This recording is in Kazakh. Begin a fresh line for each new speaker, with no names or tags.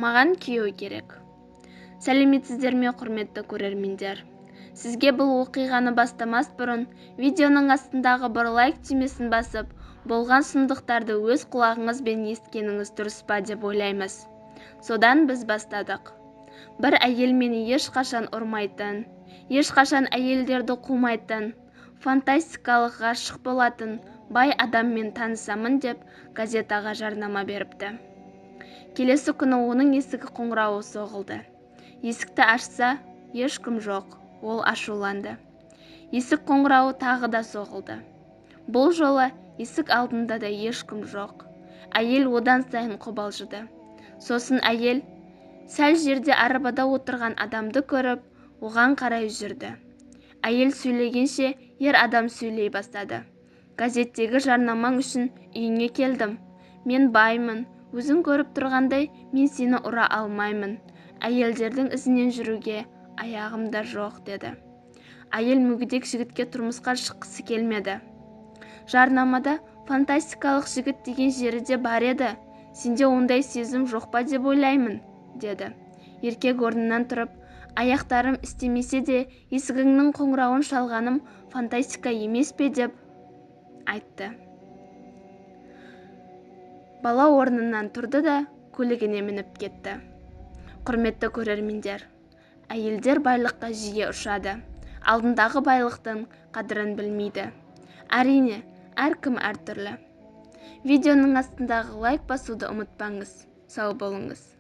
Маған күйеу керек. Сәлеметсіздер ме, құрметті көрермендер? Сізге бұл оқиғаны бастамас бұрын видеоның астындағы бір лайк түймесін басып, болған сұмдықтарды өз құлағыңызбен есіткеніңіз дұрыс па деп ойлаймыз. Содан біз бастадық. Бір әйел мені ешқашан ұрмайтын, ешқашан әйелдерді қумайтын, фантастикалық ғашық болатын бай адаммен танысамын деп газетаға жарнама беріпті. Келесі күні оның есігі қоңырауы соғылды. Есікті ашса, ешкім жоқ. Ол ашуланды. Есік қоңырауы тағы да соғылды. Бұл жолы есік алдында да ешкім жоқ. Әйел одан сайын қобалжыды. Сосын әйел сәл жерде арабада отырған адамды көріп, оған қарай жүрді. Әйел сөйлегенше ер адам сөйлей бастады. Газеттегі жарнамаң үшін үйіңе келдім. Мен баймын. Өзің көріп тұрғандай, мен сені ұра алмаймын. Әйелдердің ізінен жүруге аяғым да жоқ, деді. Әйел мүгедек жігітке тұрмысқа шыққысы келмеді. Жарнамада фантастикалық жігіт деген жері де бар еді. Сенде ондай сезім жоқ па деп ойлаймын, деді. Еркек орнынан тұрып, аяқтарым істемесе де есігіңнің қоңырауын шалғаным фантастика емес пе деп айтты. Бала орнынан тұрды да көлігіне мініп кетті. Құрметті көрермендер, әйелдер байлыққа жиі ұшады. Алдындағы байлықтың қадірін білмейді. Әрине, әркім әртүрлі. Видеоның астындағы лайк басуды ұмытпаңыз. Сау болыңыз.